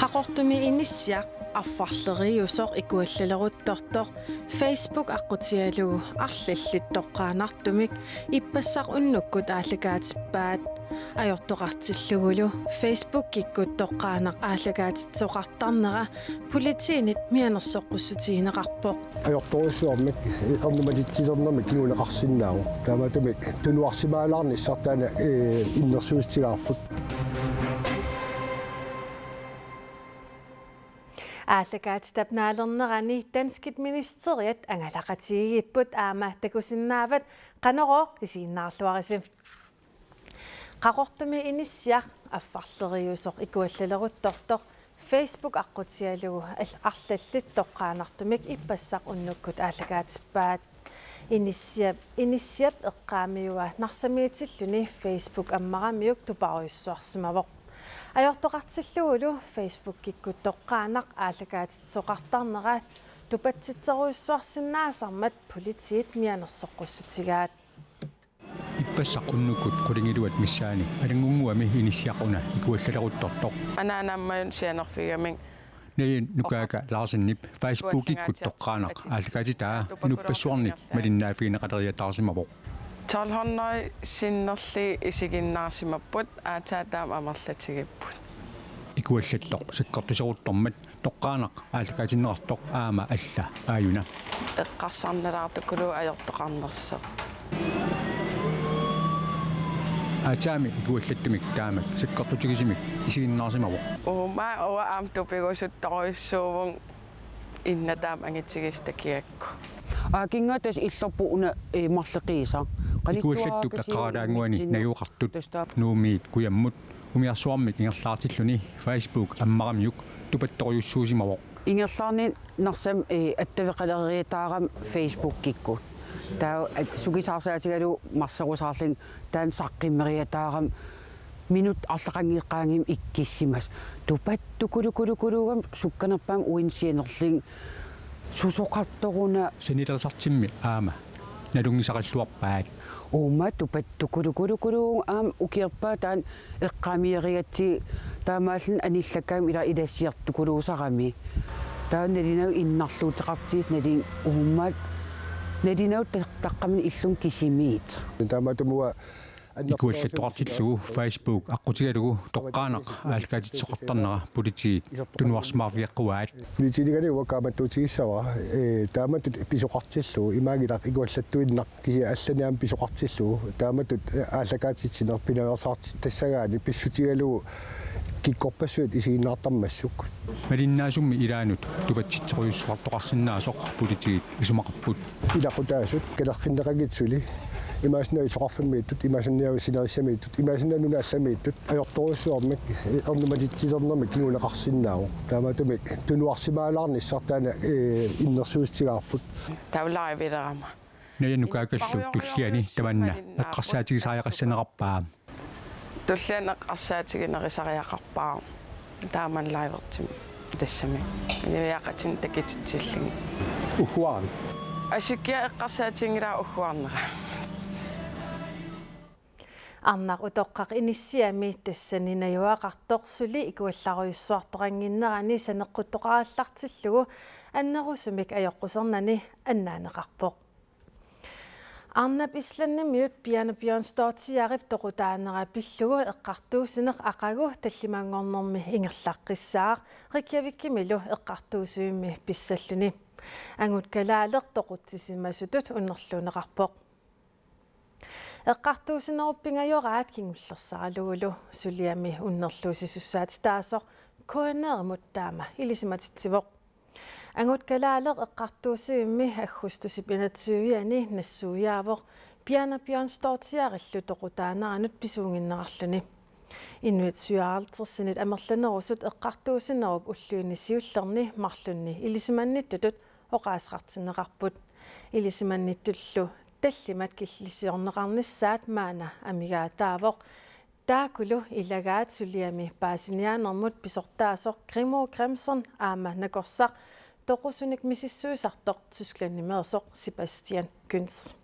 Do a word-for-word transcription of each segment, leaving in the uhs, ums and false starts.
Qaqortumi inissiaq affarleriusoq ikuallaleruttortoq Facebook aqqutigalugu arlallit toqqaannartumik ippassaq unnukkut aallakaatippaat. Ajortoqartillugulu Facebookikkut toqqaannaq aallakaatitsisoqartarnera politiinit mianersoqqussutigineqarpoq. Ajortorujussuarmik ernumatsitsilernermik kinguneqarsinnaavoq. Taamaattumik tunuarsimaalaarnissaq taanna, ee, innersuussutigaarput. Aallakaatitap naalernerani danskit ministeriat angalaqatigigipput aamma takusinnaavat, Qanorooq isiginnaarluarisi. Qaqortumi inissiaq affarleriusoq ikuallaleruttortoq Facebook aqqutigalugu al-, arlallit toqqaannartumik ippassaq unnukkut aallakaatippaat. Inissiap, inissiap eqqaamiua Narsamiitilluni Facebook ammaramiuk tuparujussuarsimavoq. Ajortoqartillugulu Facebookikkut toqqaannaq aallakaatitsisoqartarnera tupatsitserujussuarsinnaasarmat politiit mianersoqqussutigaat. Ippassaq unnukkut qulingiluat missaani Alannggunnguami inissiaq una ikuallaleruttortoq. Anaanama sianerfigamik. Naja Nukaaka Larsenip Facebookikkut toqqaannaq aallakaatitaa inuppassuarnik malinnaaffigineqaleriataarsimavoq. Tolv hundrede sinnerlugit isiginnaarsimapput, aatsaat taama amerlatigipput. Ikuallattoq sakkortuseruttormat toqqaannaq aallakaatinneqartoq aamma alla aajuna. Eqqarsarnalaartukuluuvoq ajortoqarnersoq. Aatsaammi ikuallattumik taamak sakkortutigisumik isiginnaarsimavoq. Uuma uanga aamma tupigusuttorujussuuvunga inna taama angitigisut takigakku. Aakinnga tassa illorput una, ee, marloqiusaa. Ikuallattut taqqaalaannguani najugaqartut Nuummiit kujammut umiarsuarmik ingerlaartilluni Facebook ammaramiuk tupattorujussuusimavoq. Ingerlaarnitta Narsami, ee, attaveqaleriataarami Facebookikkut. Taava, ee, sukisaarsaatigalugu marserusaarlunga taanna saqqimmeriataarami minutsit arlaqanngikkaangamik ikkussimasut. Tupattukulukulukuluugami sukkanerpaamik uinsianerling susoqartoruna. Sanilersartimmi aamma nalunngisaqalluarpaat. Uuma tupattukulukulukuluugami aamma ukiorpaaluit taanna eqqaamiarigatsigit taamaalilluni anillakkaangami ila ilassiartukuluusarami. Taava nalunagit innarluuteqartigisut nalunngilaat uuma nalunagit ta-, taqqamani illunga kisimiit. Taamaattumik uanga Ikuallattoqartillugu Facebook aqqutigalugu toqqaannaq aallakaatitsisoqartarnera politiit tunuarsimaarfigeqquaat. Politiininngaanniit uanga kaammattuutigissavara, ee, taamatut pisoqartillugu, imaanngilaq ikuallattuinnaq kisianni allani aamma pisoqartillugu, taamatut, ee, aallakaatitsineq pinaveersaartitassagaanni pissutigalugu kikkorpassuit isiginnaartarmassuk. Malinnaasummi ilaannut tupatsitserujussuartoqarsinnaasoq politiit isumaqarput. Ilaqutaasut kalerrinneqanngitsut suli, imaassinnaavoq illoqarfimmiittut, imaassinnaavoq sinerissamiittut, imaassinnaavoq nunat allamiittut, ajortorujussuarmik ernumatsitsilernermik kinguneqarsinnaavoq. Taamaattumik tunuarsimaalaarnissaq taanna, ee, innersuussutigaarput. Taava livelerama. Naja Nukaakallu tulliani tamanna eqqarsaatigisariaqassanerarpaa. Tulliani eqqarsaatiginerusariaqarpara taamani livertimmi tassami. Niviaqatin takutitsillugit. Ugguarami. Asikkia eqqarsaatiginngilara ugguarnera. Arnaq utoqqaq inissiami tassani najugaqartoq suli ikuallarujussuartoqannginnerani saneqquttoqarallartillugu annerusumik ajoqquserngani annaaneqarpoq. Arnap Islandimiut Birna Bjørnsdóttirip toqutaanera pillugu eqqartuussineq aqagu tallimanngornermi ingerlaqqissaaq Reykjavikimilu eqqartuussivimmi pissalluni. Angut Kalaaleq toqutsisimasutut unnerluunneqarpoq. Eqqartuussinerup pingajoraat kingullersaralugulu suliami unnerluussisussaatitaasoq K N R-imut taama ilisimatitsivoq. Angut Kalaaleq eqqartuussivimmi aggustip enogtyve-ani nassuiaavoq Birna Bjørnsdóttirillu toqutaaneranut pisuunnginnerarluni. Inuit syvoghalvtredsinit amerlanerusut eqqartuussinerup ulluini siullerni marlunni ilisimannittutut oqaaseqartinneqarput. Ilisimannittullu tallimat killiliiorneqarnissaat maanna amigaataavoq. Taakkulu ilagaat suliami paasiniaanermut pisortaasoq Grimmo Grimsson aamma nakorsaq toqusunik misissuisartoq Tysklandimeersoq Sebastian Kuntz.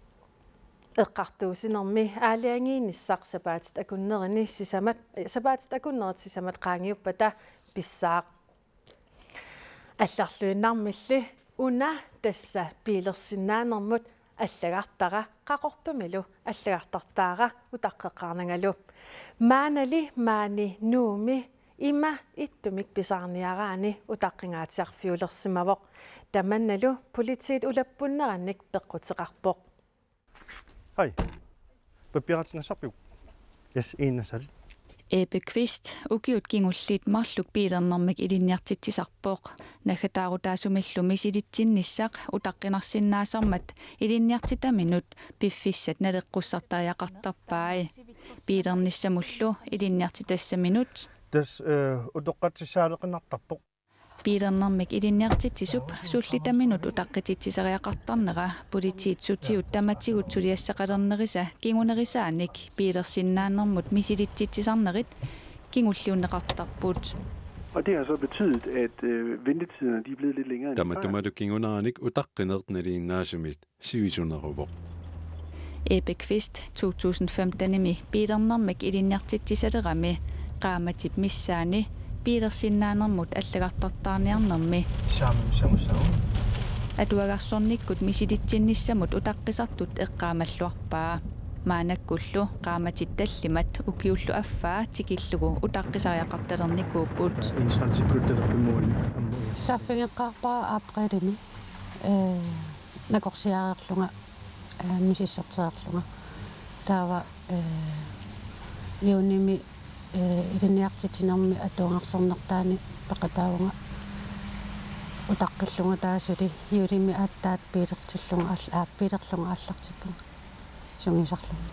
Eqqartuussinermi aalajangiinissaq sapaatit akunnerini sisamat, sapaatit akunnerit sisamat qaangiuppata pissaaq. Allarluinnarmilli una tassa biilersinnaanermut allagartara Qaqortumilu allagartartaara utaqqeqqaarnangalu. Maanali maani Nuummi ima ittumik pisarniaraanni utaqqingaatsiarfiulersimavoq. Tamannalu politiit ulappunnerannik peqquteqarpoq. Hej. Pappiaratsinnassarpiuk? Yes, iinnassaatit. Ebe Kvist ukiut kingulliit marluk biilernermik ilinniartitsisarpoq. Naggataarutaasumillu misilitsinnissaq utaqqinarsinnaasarmat ilinniartitaminut piffissat naleqqussartariaqartarpai. Biilernissamullu ilinniartitassaminut. Tassa, eh, utoqqatsissaaleqinnartarpoq. Biilernermik ilinniartitsisup sullitaminut utaqqititsisariaqartarnera politiit sutigut tamatigut suliassaqalernerisa kingunerisaanik biilersinnaanermut misilitsitsisarnerit kingulliunneqartarput. Og det har så betydet, at, øh, ventetiderne, de er blevet lidt længere end de plejer. Tamatumalu kinguneranik utaqqineq nalinginnaasumit sivisuneruvoq. Ebe Kvist to tusind femtenimi biilernermik ilinniartitsisalerami qaammatip missaani biilersinnaanermut allagartartaarniarnermi Saam-, samussagu. Atuagarsornikkut misilitsinnissamut utaqqisartut eqqaamalluarpaa. Maannakkullu qaammatit tallimat ukiullu affaa tikillugu utaqqisariaqartalernikuupput. Indsatsikkullu talerpimuani ammui. Saaffigeqqaarpara aprilimi, eh, nakorsiareerlunga, eh, misissortereerlunga. Taava, eh, juunimi, eh, ilinniartitsinermi atuagarsornertaani peqataavunga utaqqillunga taava suli juulimi aatsaat biilertillunga aal-, aa, biilerlunga aallartippara. Sungiusarlunga.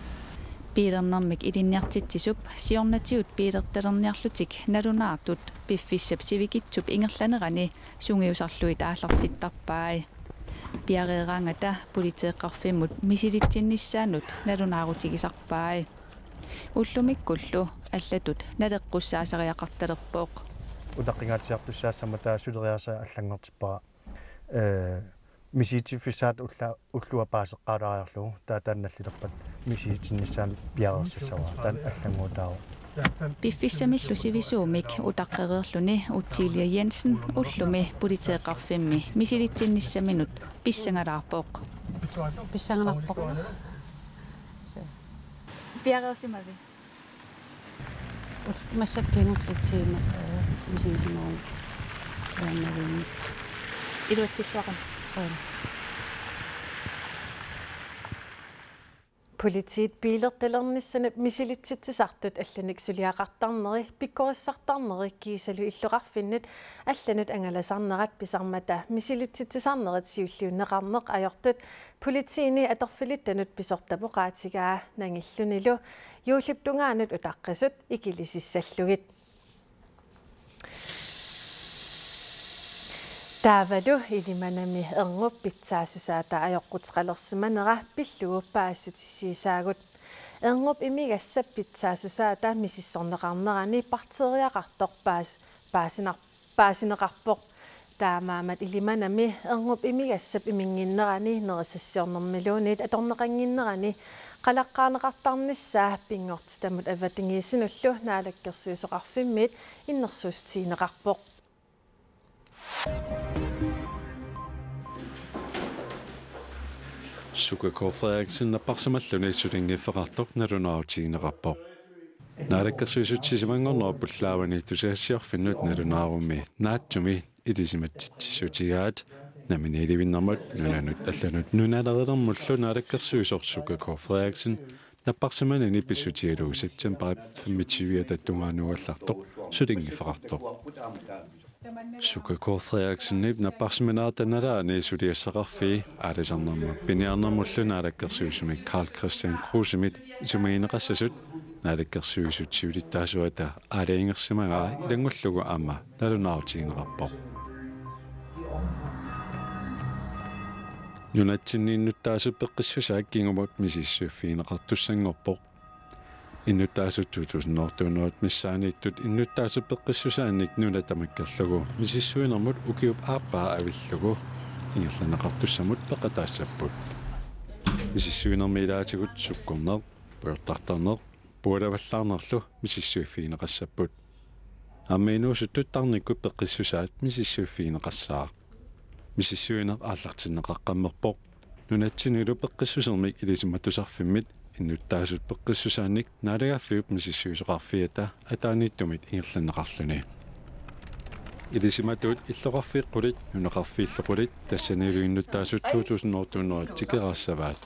Biilernermik ilinniartitsisup siornatigut biilertalerniarlutik nalunaartut piffissap sivikitsup ingerlanerani sungiusarluit aallartittarpai. Piareeraangata politeeqqarfimmut misilitsinnissaannut nalunaarutigisarpai. Ullumikkullu allatut naleqqussaasariaqartalerpoq. Utaqqingaatsiartussaassama taava suleriaaseq allanngortippara. Eh, misilitsiffissaat ulla-, ullua paaseqqaalaariarlugu, taava taanna nallilerpat misilitsinnissaanut piareersissavara, taanna allannguutaavoq. Piffissamillu sivisuumik utaqqereerluni Ottilia Jensen ullumi politeeqqarfimmi misilitsinnissaminut pissangalaarpoq. Pissangalaarpoq. Piareersimavit? Massakkut kingulliit tiimit, eh, misigisimavunga, eh, naviimmik. Iluatsilluaqimmat. Aap. Politiit biilertalernissanut misilitsitsisartut allanik suliaqartarneri, pikkorissartarneri kiisalu illoqarfinnut allanut angalasarnerat pisarmata misilitsitsisarnerit siulliunneqarneq ajortut politiini atorfilittanut pisortap oqaatigaa nangillunilu juullip tungaanut utaqqisut ikilisissallugit. Taavalu Ilimanami erngup pitsaassusaata ajoquteqalersimanera pillugu paasissutissiisaagut. Erngup imigassap pitsaassusaata misissorneqarnerani bakteeriaqartoq paas-, paasinar-, paasineqarpoq. Taamaammat Ilimanami erngup imigassap iminnginnerani nerisassiornermiluunniit atorneqannginnerani qalaqqaarneqartarnissaa pinngortitamut avatangiisinullu Naalakkersuisoqarfimmiit innersuussutigineqarpoq. Suka K. Frederiksen napparsimalluni sulinngiffeqartoq nalunaarutigineqarpoq. Naalakkersuisut sisamanngornerup pullaavani tusagassiorfinnut nalunaarummi naatsumik ilisimatitsissutigaat. Nammineq ilivinnermut nunanut allanut nunalerinermullu naalakkersuisoq Suka K. Frederiksen napparsimanini pissutigalugu septemberip femogtyve-ata tungaanut allartoq sulinngiffeqartoq. Suka K. Frederiksenip napparsimanerata nalaani suliassaqarfii aalisarnermut piniarnermullu naalakkersuisumik Karl-Kristian Krusemiit isumagineqassasut naalakkersuisut siulittaasuata aalajangersimagaa ilanngullugu aamma nalunaarutigineqarpoq. Nunatsinni innuttaasut peqqissusaat kingumut misissuiffigineqartussanngorpoq. Innuttaasut to tusind otte hundrede missaanniittut innuttaasut peqqissusaannik nuna tamakkerlugu misissuinermut ukiup aappaa avillugu ingerlanneqartussamut peqataassapput. Misissuinermi ilaatigut sukkorneq, pujortartarneq, pualavallaarnerlu misissuiffigineqassapput. Aamma inuusuttut tarnikkut peqqissusaat misissuiffigineqassaaq. Misissuineq aallartinneqaqqammerpoq. Nunatsinnilu peqqissusermik Ilisimatusarfimmit innuttaasut peqqissusaannik Naalagaaffiup misissuisoqarfiata ataaniittumit ingerlanneqarluni. Ilisimatuut illoqarfiit qulit, nunaqarfiillu qulit tassanilu innuttaasut to tusind otte hundrede tikeraassavaat.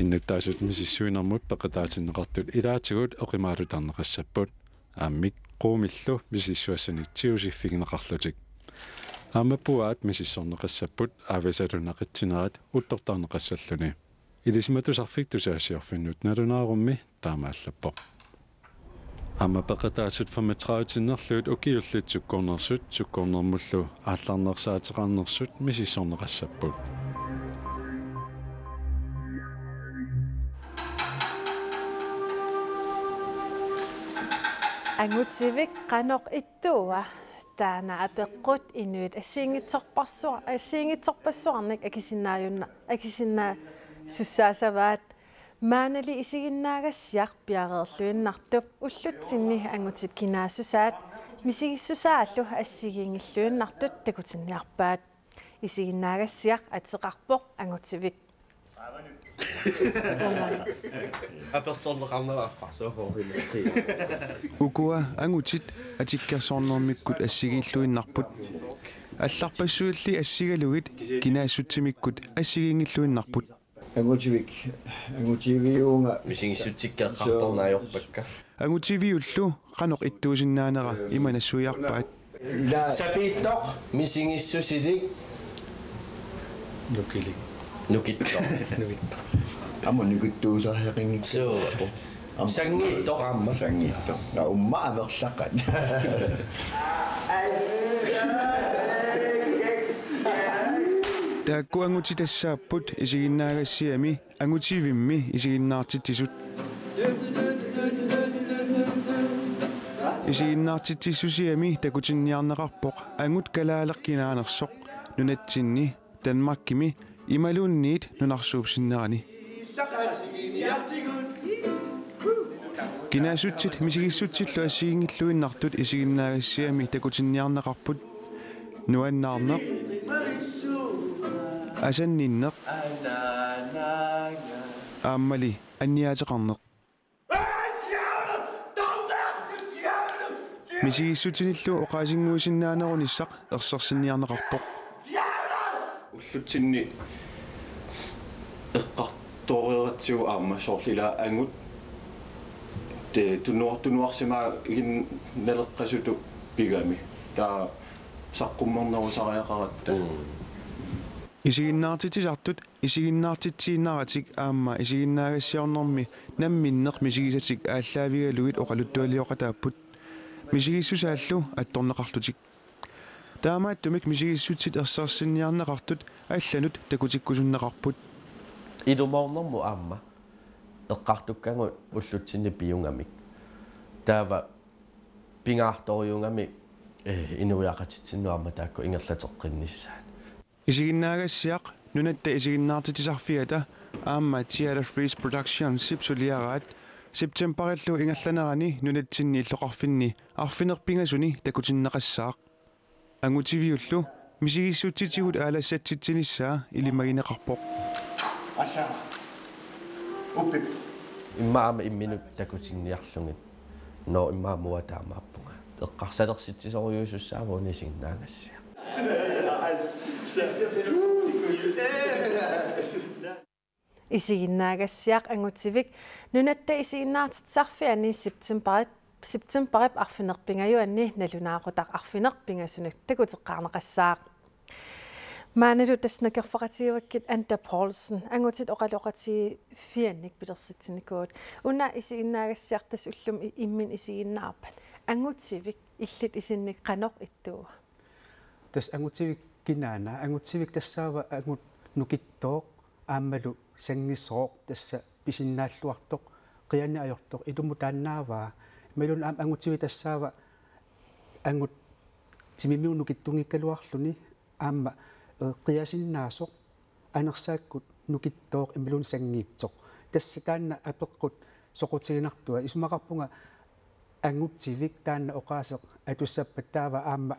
Innuttaasut misissuinermut peqataatinneqartut ilaatigut oqimaalutarneqassapput. Aammik quumillu misissuassanik tigusiffigineqarlutik. Aamma puaat misissorneqassapput aavisalu naqitsinerat uttortarneqassalluni. Ilisimatusarfik tusagassiorfinnut nalunaarummi taamaallappoq. Aamma peqataasut femogtredive-tinnerlugit ukiullit sukkornersut, sukkornermullu aallarnersaateqarnersut misissorneqassapput. Angutivik qanoq ittuua? Taanna apeqqut inuit assigiinngitsorpassua-, assigiinngitsorpassuarnik akisinnaajunna-, akisinnaasussaassavaat. Maannali isiginnaagassiaq piareerluinnartup ullutsinni angutit kinaassusaat misigissutaallu assigiinngilluinnartut takutinniarpaat. Isiginnaagassiaq ateqarpoq Angutivik. Apersorneqarnera affarsuuvoq. Ukua angutit atikkersornermikkut assigiilluinnarput. Allarpassuilli assigalugit kinaassutsimikkut assigiinngilluinnarput. Angutivik, angutiviuunga. Misigissutsikka eqqartorneq ajorpakka. Angutiviullu qanoq ittuusinnaanera ima nassuiarpaat. Ila. Sapiittoq, misigissusilik. Nukilik. Nukittoq. Nukittoq. Aamma nukittuusariaqanngikkaluarpoq. Suu. Aamma. Sanngiittoq aamma. Sanngiittoq. Naa umma amerlaqaat. Taakku angutit tassaapput isiginnaagassiami angutivimmi isiginnaartitsisut. Isiginnaartitsissusiami takutinniarneqarpoq angut kalaaleq kinaanersoq nunatsinni, Danmarkimi imaluunniit nunarsuup sinnerani. Kinaassutsit misigissutsillu assigiinngilluinnartut isiginnaagassiami takutinniarneqarput. Nuannaarneq, asanninneq, aammali anniaateqarneq. Misigissutsinillu oqaasinnguisinnaanerunissaq ersersinniarneqarpoq. Ullutsinni eqqartoreeratsigu aamma soorlu ila angut te tunuar-, tunuarsimaaginnaleqqasutut pigami. Taava saqqummernerusariaqaratta. Mm. Isiginnaartitsisartut isiginnaartitsiinnaratik aamma isiginnaagassiornermi namminneq misigisatik aallaavigalugit oqaluttualioqataapput. Misigissutaallu attorneqarlutik. Taamaattumik misigissutsit ersersinniarneqartut allanut takutikkusunneqarput. Ilumoornermut aamma eqqartukkagut ullutsinni piugamik. Taava pingaartorujuugami, eh, inuiaqatitsinnut aamma taakku ingerlateqqinnissaat. Isiginnaagassiaq Nunatta Isiginnaartitsisarfiata aamma Theatre Freeze Productionsip suliaraat septemberillu ingerlanerani nunatsinni illoqarfinni arfineq-pingasuni takutinneqassaaq. Angutiviullu misigissutsitigut aalassatsitsinissaa ilimagineqarpoq. Alla. Uppip. Immaqa aamma imminut takutinniarlugit. Nå, immaqa aamma taamaappunga. Eqqarsalersitsisorujussuussaavugut isiginnaagassiaq. Isiginnaagassiaq Angutivik Nunatta Isiginnaartitsisarfiani septemberip, septemberip arfineq-pingajuanni nalunaaqutaq arfineq-pingasunut takuteqqaarneqassaaq. Maannalu tassa nakorfaqatigivakkit Anda Poulsen, angutit oqaloqatigiiffiannik pilersitsinikuuvugut. Una isiginnaagassiaq tassa ullumi i-, imminut isiginnaarpat. Angutivik illit isinnik qanoq ittuua? Tassa Angutivik kinaana, Angutivik tassaava angut nukittooq, aammalu sanngisooq, tassa pisinnaalluartoq, qianeq ajortoq, ilumut taannaavaa. Imaluunniit aamma Angutivik tassaava angut timimigut nukittunngikkaluarluni, aamma, eh, qiasinnaasoq, anersaakkut nukittooq imaluunniit sanngiitsoq. Tassa taanna apeqqut soqutiginartua. Isumaqarpunga angutivik taanna oqaaseq atussappat taava aamma,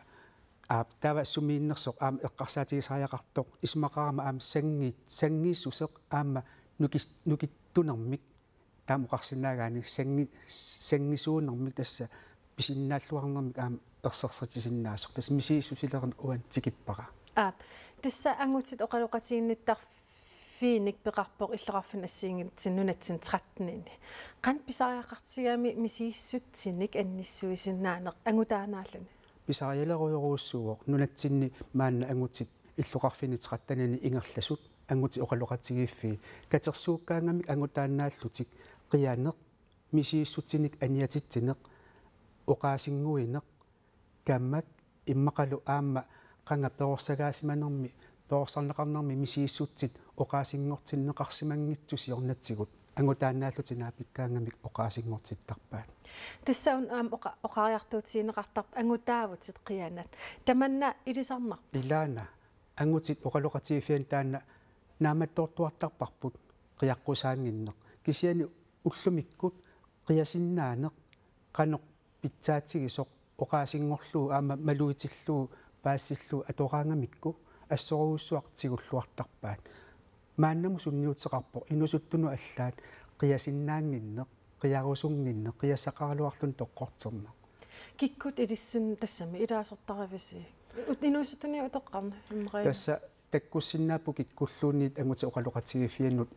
aa, taava sumiinnersoq aamma eqqarsaatigisariaqartoq. Isumaqarama aamma sanngiit-, sanngiissuseq aamma nukis-, nukittunermik taama oqarsinnaagaanni sanngi-, sanngisuunermik tassa pisinnaalluarnermik aamma ersersitsisinnaasoq. Tassa misigissusilerneq uani tikippara. Aap, tassa angutit oqaloqatiginnittarfiinik peqarpoq illoqarfinni assigiinngitsunik nunatsinni tretten-ini. Qanoq pisariaqartigigamik misigissutsinik annissuisinnaaneq angutaanaalluni? Pisarialerujorujussuuvoq nunatsinni maanna angutit illoqarfinni tretten-ini ingerlasut angutit oqaloqatigiiffii katersuukkaangamik angutaannaallutik qianeq, misigissutsinik aniatitsineq, oqaasinnguineq, kamak immaqalu aamma qanga perorsagaasimanermi, perorsarneqarnermi misigissutsit oqaasinngortinneqarsimanngitsut siornatigut angutaannaallutik naapikkaangamik oqaasinngortittarpaat. Tassa una aamma oqa-, oqariartuutigineqartarpoq angutaavutit qianat. Tamanna ilisarnarpoq? Ilaana. Angutit oqaloqatigiiffianni taanna naammattoortuartarparput qiaqqusaannginneq. Kisianni ullumikkut qiasinnaaneq qanoq pitsaatsigisoq oqaasinngorlugu aamma malugitillugu paasitillugu atoraangamikku assorujussuaq tigulluartarpaat. Maannamut sunniuteqarpoq inuusuttunut allaat qiasinnaannginneq, qiarusunnginneq, qiassaqaraluarluni toqqorterneq. Kikkut ilissinnut tassami ilaasortarivisi? Ut-, inuusuttuni utoqqarni, immaqa. Tassa takkussinnaapput kikkulluunniit angutit oqaloqatigiiffiannut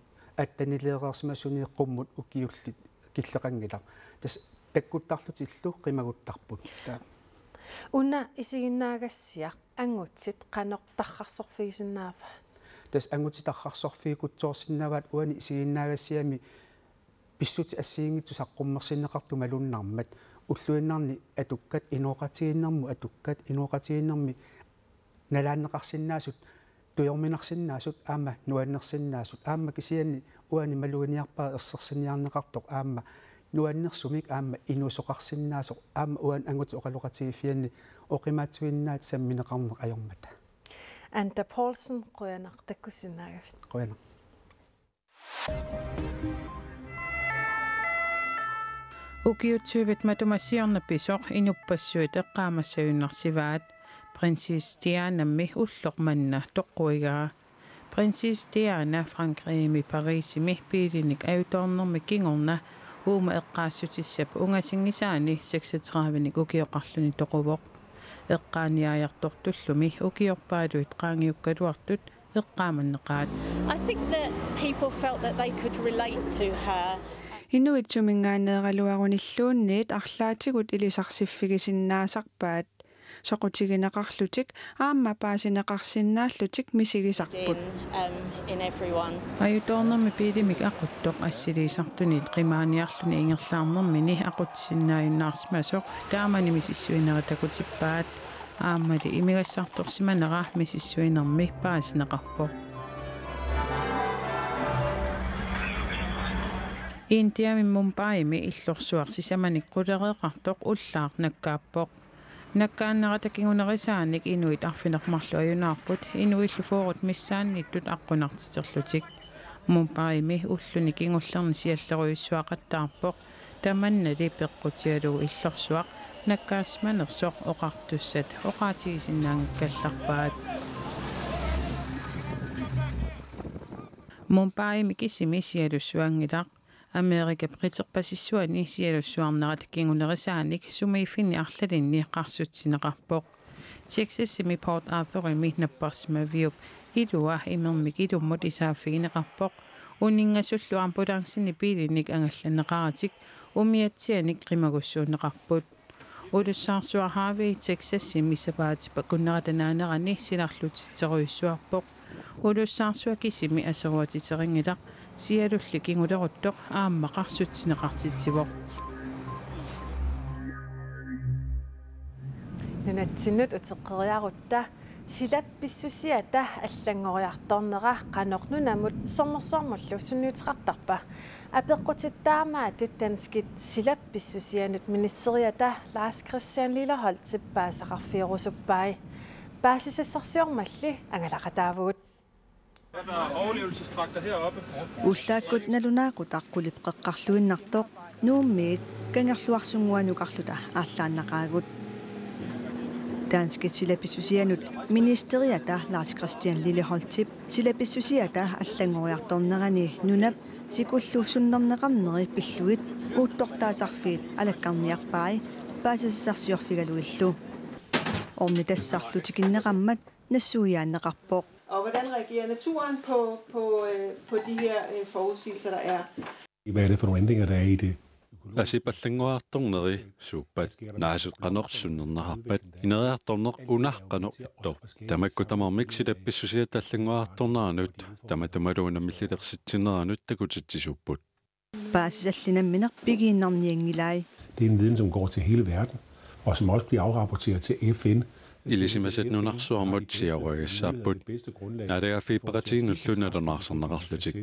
attenileereersimasuni qummut ukiullit killeqanngilaq. Tassa takkuttarlutillu qimaguttarput. Taa. Una isiginnaagassiaq angutit qanoq tarrarsorfigisinnaavaat? Tassa angutit tarrarsorfigikkutsoorsinnaavaat uani isiginnaagassiami pissutsit assigiinngitsut saqqummersinneqartut malunnarmat, ulluinnarni atukkat, inooqatigiinnermut atukkat, inooqatigiinnermi nalaanneqarsinnaasut, tujorminarsinnaasut, aamma nuannersinnaasut, aamma kisianni uani maluginiarpara ersersiniarneqartoq, aamma nuannersumik, aamma inuusoqarsinnaasoq, aamma uani angutit oqaloqatigiiffianni oqimaatsuinnaat sammineqarneq ajormata. Anda Poulsen, qujanaq takkussinnaagavit. Qujanaq. Ukiut tyvit matuma siorna pisoq inuppassuit eqqaamassagunarsivaat. Prinsesse Dianammi ulloq manna toqquigaa. Prinsesse Diana Frankrigimi Parisimi biilinik ajutoornermi kingorna uuma eqqaassutissap ungasinngisaani seksogtredivenik ukioqarluni toquvoq. Eqqaaniaajartortullumi ukiorpaaluit qaangiukkaluartut eqqaamanneqaat. I think that people felt that they could relate to her. Inuit suminngaanneeraluarunilluunniit arlaatigut ilisarsiffigisinnaasarpaat. Soqutigineqarlutik aamma paasineqarsinnaallutik misigisarput. In, um, in everyone. Ajutoornermi biilimik aquttoq assiliisartunit qimaaniarluni ingerlaarnermini aqutsisinnaajunnaarsimasoq taamani misissuinerit takutippaat. Aammali imigassartorsimanera misissuinermi paasineqarpoq. Indiami Mumbaimi illorsuaq sisamanik qulereeqartoq ullaaq nakkaappoq. Nakkaannerata kingunerisaanik inuit arfineq-marluk ajunaarput inuillu fyrret missaanniittut aqqunartiterlutik. Mumbaimi ulluni kingullerni siallerujussuaqattaarpoq. Tamannali peqqutigalugu illorsuaq nakkaasimanersoq oqartussat oqaatigisinnaanngikkallarpaat. Mumbaimi kisimi sialussuanngilaq. Amerika briterpasissuani sialussuarnerata kingunerisaanik sumiiffinni arlalinni qarsutsineqarpoq. Texasimi Port Arthurimi napparsimaviup ilua imermik ilummut isaaffigineqarpoq. Uninngasullu ambulanceni biilinik angallanneqaratik umiatsianik qimagussuunneqarput. Ulussaarsuaq Harvey Texasimi sapaatip akunnerata naanerani silarlutitserujussuarpoq. Ulussaarsuaq kisimi aseruatiterinngilaq, sialulli kinguleruttoq aamma qarsutsineqartitsivoq. Nunatsinnut uteqqeriarutta silap pissusiata allanngoriartornera qanoq nunamut sermersuarmullu sunniuteqartarpa? Apeqqutittaarmaatut danskit silap pissusianut ministeriata Lars Christian Lilleholtip paasisaqarfiorusuppai. Paasisassarsiormalli angalaqataavugut. Ullaakkut nalunaaqutaq qulip qeqqarluinnartoq Nuummiit Kangerluarsunnguanukarluta aallaannaqaagut. Danskit silapissusianut ministeriata Lars Christian Lilleholtip silapissusiata allanngoriartornerani nunap sikullu sunnerneqarneri pillugit uuttortaasarfiit alakkarniarpai paasisassarsiorfigalugillu. Ornitassarlu tikinneqarmat nassuiaanneqarpoq. Og hvordan reagerer naturen på, på, øh, på de her, øh, forudsigelser, der er? Hvad er det for nogle ændringer, der er i det? Asip allanngoriartorneri suuppat, naasut qanoq sunnerneqarpat, ineriartorneq una qanoq ittoq. Tamakku tamarmik silapissusiata allanngoriartorneranut tamatumalu unammillilersitsineranut takutitsisuupput. Paasisalli nammineq pigiinnarnianngilai. Det er en viden, som går til hele verden, og som også bliver afrapporteret til F N. Ilisimasat nunarsuarmut siaruagassaapput. Naalagaaffiit peqatigiinnullu nalunaarsorneqarlutik.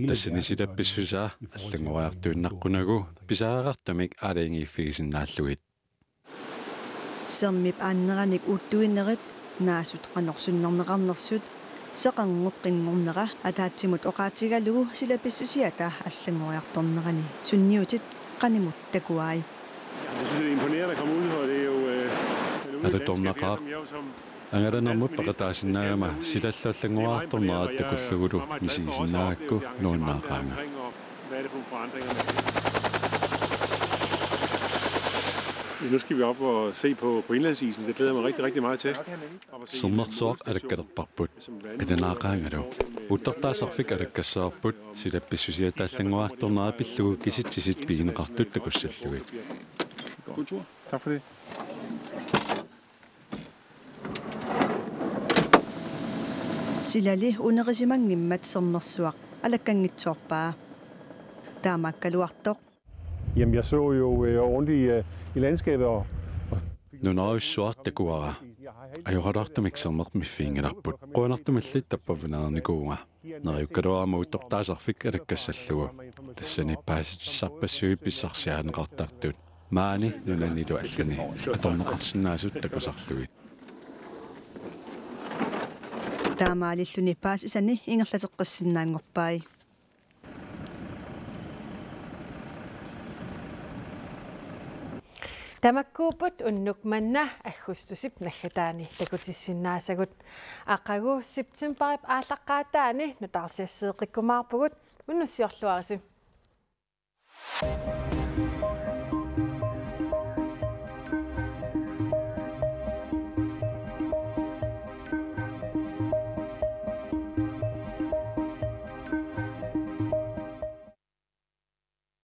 Tassani silapissusaa allanngoriartuinnaqqunagu pisariaqartumik aalajangiiffigisinnaallugit. Sermip aanneranik uuttuinerit, naasut qanoq sunnerneqarnersut, seqernup qinngornera ataatsimut oqaatigalugu silapissusiata allanngoriartornerani sunniutit qanimut takuai. Jeg synes, det er imponerende at komme ud, og det er jo, øh, det er jo et Alutornaqaaq. Landskab, jeg, som jeg jo som Angalanermut peqataasinnaagama silallu allanngoriartornerat takullugulu misigisinnaagakku nuannaaqaanga. Nu skal vi op og se på, på indlandsisen. Det glæder jeg mig rigtig, rigtig meget til. Sermersuaq alakkalerparput. Qilanaaqaangalu. Uuttortaasarfik alakkassaapput, silapissusiata allanngoriartornera pillugu kisitsisit pigineqartut takussallugit. God tur. Tak for det. Silali unerisimanngimmat sermersuaq alakkanngitsoorpaa. Taamaakkaluartoq. Jamen, jeg så jo, øh, ordentligt, øh, i landskabet, og, og Nunarujussuaq takuara. Ajoraluartumik sermeq miffiginngilarput. Qujanartumilli tappavinernikuuvunga. Neriukkaluarama uuttortaasarfik alakkassallugu. Tassani paasissutissarpassuit pissarsiarineqartartut. Maani nunanilu allani atorneqarsinnaasut takusarlugit. Taamaalilluni paasisani ingerlateqqissinnaanngorpai. Tamakkuupput unnuk manna aggustusip naggataani takutissinnaasagut. Aqagu septembarip aallaqqaataani nutaarsiasseeqqikkumaarpugut, unnussiorluarisi.